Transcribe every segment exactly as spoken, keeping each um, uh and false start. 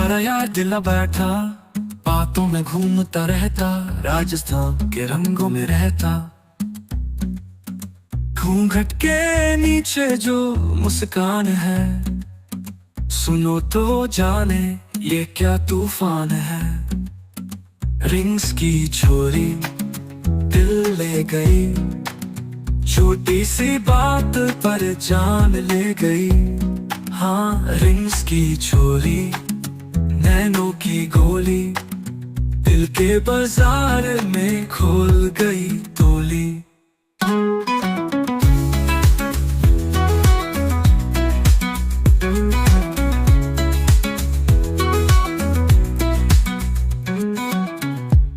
नया दिल बैठा, बातों में घूमता रहता, राजस्थान के रंगों में रहता। घूंघट के नीचे जो मुस्कान है, सुनो तो जाने ये क्या तूफान है। रिंग्स की छोरी दिल ले गई, छोटी सी बात पर जान ले गई। हाँ, रिंग्स की छोरी नैनों की गोली, दिल के बाजार में खोल गई तोली।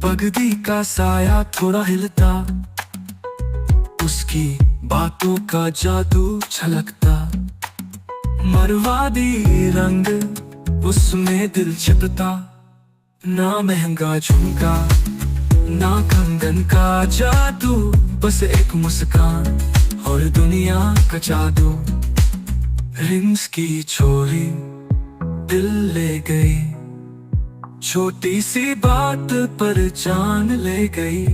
पगड़ी का साया थोड़ा हिलता, उसकी बातों का जादू छलकता। मरवादी रंग उसमें दिल छिपता। ना महंगा झुमका, ना कंगन का जादू, बस एक मुस्कान और दुनिया का जादू। रिंग्स की छोरी दिल ले गई, छोटी सी बात पर जान ले गई।